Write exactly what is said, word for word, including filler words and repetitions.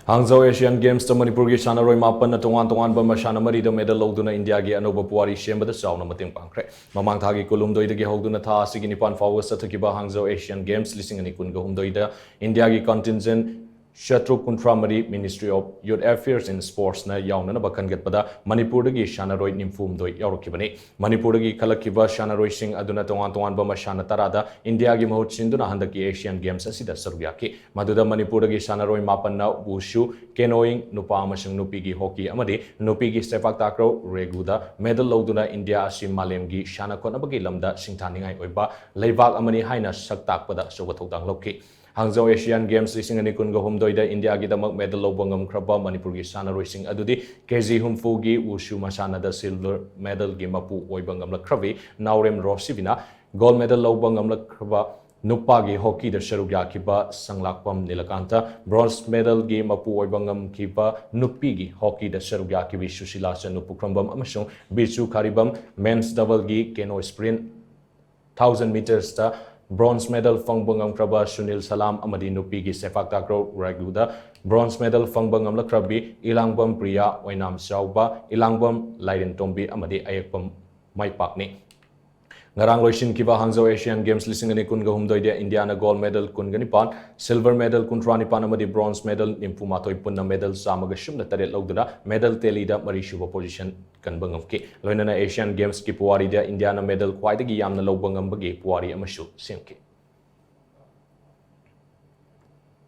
ꯍꯥꯡꯖꯧ Asian ꯒꯦꯝꯁꯇ ꯃꯅꯤꯄꯨꯔꯒꯤ ꯁꯥꯟꯅꯔꯣꯏ ꯃꯥꯄꯟꯅ ꯇꯣꯉꯥꯟ ꯇꯣꯉꯥꯟꯕ ꯃꯁꯥꯟꯅ ꯃꯔꯤꯗ ꯃꯦꯗꯜ ꯂꯧꯗꯨꯅ ꯏꯟꯗꯤꯌꯥꯒꯤ ꯑꯅꯧꯕ ꯄꯨꯋꯥꯔꯤ ꯁꯦꯝꯕꯗ ꯆꯥꯎꯅ ꯃꯇꯦꯡ ꯄꯥꯡꯈ꯭ꯔꯦ꯫ ꯃꯃꯥꯡ ꯊꯥꯒꯤ ꯀꯨꯟꯍꯨꯝꯗꯣꯏꯗꯒꯤ ꯍꯧꯗꯨꯅ ꯊꯥ ꯑꯁꯤꯒꯤ ꯅꯤꯄꯥꯟ ꯐꯥꯎꯕ ꯆꯠꯊꯈꯤꯕ ꯍꯥꯡꯖꯧ ꯑꯦꯁꯤꯌꯥꯟ ꯒꯦꯝꯁ ꯂꯤꯁꯤꯡ ꯑꯅꯤ ꯀꯨꯟꯒ ꯍꯨꯝꯗꯣꯏꯗ ꯏꯟꯗꯤꯌꯥꯒꯤ contingent ꯆꯥꯇ꯭ꯔꯨꯛ ꯀꯨꯟꯊ꯭ꯔꯥ ꯃꯔꯤ Ministry of Youth Affairs and Sportsꯅ ꯌꯥꯎꯅꯅꯕ ꯈꯟꯒꯠꯄꯗ ꯃꯅꯤꯄꯨꯔꯗꯒꯤ ꯁꯥꯟꯅꯔꯣꯏ ꯅꯤꯐꯨ ꯍꯨꯝꯗꯣꯏ ꯌꯥꯎꯔꯛꯈꯤꯕꯅꯤ꯫ ꯃꯅꯤꯄꯨꯔꯗꯒꯤ ꯈꯜꯂꯛꯈꯤꯕ ꯁꯥꯟꯅꯔꯣꯏꯁꯤꯡ ꯑꯗꯨꯅ ꯇꯣꯉꯥꯟ ꯇꯣꯉꯥꯟꯕ ꯃꯁꯥꯟꯅ ꯇꯔꯥꯗ ꯏꯟꯗꯤꯌꯥꯒꯤ ꯃꯍꯨꯠ ꯁꯤꯟꯗꯨꯅ ꯍꯟꯗꯛꯀꯤ ꯑꯦꯁꯤꯌꯥꯟ ꯒꯦꯝꯁ ꯑꯁꯤꯗ ꯁꯔꯨꯛ ꯌꯥꯈꯤ꯫ ꯃꯗꯨꯗ ꯃꯅꯤꯄꯨꯔꯗꯒꯤ ꯁꯥꯟꯅꯔꯣꯏ ꯃꯥꯄꯟꯅ ꯋꯨꯁꯨ, ꯀꯦꯅꯣꯌꯤꯡ, ꯅꯨꯄꯥ ꯑꯃꯁꯨꯡ ꯅꯨꯄꯤꯒꯤ ꯍꯣꯀꯤ ꯑꯃꯗꯤ ꯅꯨꯄꯤꯒꯤ ꯁꯦꯄꯥꯛ ꯇꯥꯀ꯭ꯔꯧ ꯔꯦꯒꯨꯗ ꯃꯦꯗꯜ ꯂꯧꯗꯨꯅ ꯏꯟꯗꯤꯌꯥ ꯑꯁꯤ ꯃꯥꯂꯦꯝꯒꯤ ꯁꯥꯟꯅ ꯈꯣꯠꯅꯕꯒꯤ ꯂꯝꯗ ꯁꯤꯡꯊꯥꯅꯤꯡꯉꯥꯏ ꯑꯣꯏꯕ ꯂꯩꯕꯥꯛ ꯑꯃꯅꯤ ꯍꯥꯏꯅ ꯁꯛ ꯇꯥꯛꯄꯗ ꯑꯆꯧꯕ ꯊꯧꯗꯥꯡ ꯂꯧꯈꯤ꯫ ꯍꯥꯡꯖꯧ ꯑꯦꯁꯤꯌꯥꯟ ꯒꯦꯝꯁ ꯂꯤꯁꯤꯡ ꯑꯅꯤ ꯀꯨꯟꯒ ꯍꯨꯝꯗꯣꯏꯗ ꯏꯟꯗꯤꯌꯥꯒꯤꯗꯃꯛ ꯃꯦꯗꯜ ꯂꯧꯕ ꯉꯝꯈ꯭ꯔꯕ ꯃꯅꯤꯄꯨꯔꯒꯤ ꯁꯥꯟꯅꯔꯣꯏꯁꯤꯡ ꯑꯗꯨꯗꯤ ꯀꯦꯖꯤ ꯍꯨꯝꯐꯨꯒꯤ ꯋꯨꯁꯨ ꯃꯁꯥꯟꯅꯗ ꯁꯤꯜꯚꯔ ꯃꯦꯗꯜꯒꯤ ꯃꯄꯨ ꯑꯣꯏꯕ ꯉꯝꯂꯛꯈ꯭ꯔꯕꯤ ꯅꯥꯎꯔꯦꯝ ꯔꯣꯁꯤꯕꯤꯅ, ꯒꯣꯜꯗ ꯃꯦꯗꯜ ꯂꯧꯕ ꯉꯝꯂꯛꯈ꯭ꯔꯕ ꯅꯨꯄꯥꯒꯤ ꯍꯣꯀꯤꯗ ꯁꯔꯨꯛ ꯌꯥꯈꯤꯕ ꯁꯪꯂꯥꯛꯄꯝ ꯅꯤꯂꯀꯥꯟꯇ, ꯕ꯭ꯔꯣꯟꯖ ꯃꯦꯗꯜꯒꯤ ꯃꯄꯨ ꯑꯣꯏꯕ ꯉꯝꯈꯤꯕ ꯅꯨꯄꯤꯒꯤ ꯍꯣꯀꯤꯗ ꯁꯔꯨꯛ ꯌꯥꯈꯤꯕꯤ ꯁꯨꯁꯤꯂꯥ ꯆꯅꯨ ꯄꯨꯈ꯭ꯔꯝꯕꯝ ꯑꯃꯁꯨꯡ ꯕꯤꯆꯨ ꯈꯥꯔꯤꯕꯝ, ꯃꯦꯟꯁ ꯗꯕꯜꯒꯤ ꯀꯦꯅꯣ ꯁ꯭ꯄ꯭ꯔꯤꯟ ꯊꯥꯎꯖꯟ ꯃꯤꯇꯔꯁꯇ ꯕ꯭ꯔꯣꯟꯖ ꯃꯦꯗꯜ ꯐꯪꯕ ꯉꯝꯈ꯭ꯔꯕ ꯁꯨꯅꯤꯜ ꯁꯂꯥꯝ ꯑꯃꯗꯤ ꯅꯨꯄꯤꯒꯤ ꯁꯦꯄꯥꯛ ꯇꯥꯀ꯭ꯔꯧ ꯔꯥꯏꯒꯨꯗ ꯕ꯭ꯔꯣꯟꯖ ꯃꯦꯗꯜ ꯐꯪꯕ ꯉꯝꯂꯛꯈ꯭ꯔꯕꯤ ꯏꯂꯥꯡꯕꯝ ꯄ꯭ꯔꯤꯌꯥ, ꯑꯣꯏꯅꯥꯝ ꯆꯥꯎꯕ, ꯏꯂꯥꯡꯕꯝ ꯂꯥꯏꯔꯦꯟꯇꯣꯝꯕꯤ ꯑꯃꯗꯤ ꯑꯌꯦꯛꯄꯝ ꯃꯥꯏꯄꯥꯛꯅꯤ꯫ ꯉꯔꯥꯡ ꯂꯣꯏꯁꯤꯟꯈꯤꯕ ꯍꯥꯡꯖꯧ ꯑꯦꯁꯤꯌꯥꯟ ꯒꯦꯝꯁ ꯂꯤꯁꯤꯡ ꯑꯅꯤ ꯀꯨꯟꯒ ꯍꯨꯝꯗꯣꯏꯗ ꯏꯟꯗꯤꯌꯥꯅ ꯒꯣꯜꯗ ꯃꯦꯗꯜ ꯀꯨꯟꯒ ꯅꯤꯄꯥꯟ, ꯁꯤꯜꯚꯔ ꯃꯦꯗꯜ ꯀꯨꯟꯊ꯭ꯔꯥ ꯅꯤꯄꯥꯟ ꯑꯃꯗꯤ ꯕ꯭ꯔꯣꯟꯖ ꯃꯦꯗꯜ ꯅꯤꯐꯨ ꯃꯥꯊꯣꯏ ꯄꯨꯟꯅ ꯃꯦꯗꯜ ꯆꯥꯝꯃꯒ ꯁꯨꯞꯅ ꯇꯔꯦꯠ ꯂꯧꯗꯨꯅ ꯃꯦꯗꯜ ꯇꯦꯂꯤꯗ ꯃꯔꯤꯁꯨꯕ ꯄꯣꯖꯤꯁꯟ ꯀꯟꯕ ꯉꯝꯈꯤ꯫ ꯂꯣꯏꯅꯅ ꯑꯦꯁꯤꯌꯥꯟ ꯒꯦꯝꯁꯀꯤ ꯄꯨꯋꯥꯔꯤꯗ ꯏꯟꯗꯤꯌꯥꯅ ꯃꯦꯗꯜ ꯈ꯭ꯋꯥꯏꯗꯒꯤ ꯌꯥꯝꯅ ꯂꯧꯕ ꯉꯝꯕꯒꯤ ꯄꯨꯋꯥꯔꯤ ꯑꯃꯁꯨ ꯁꯦꯝꯈꯤ꯫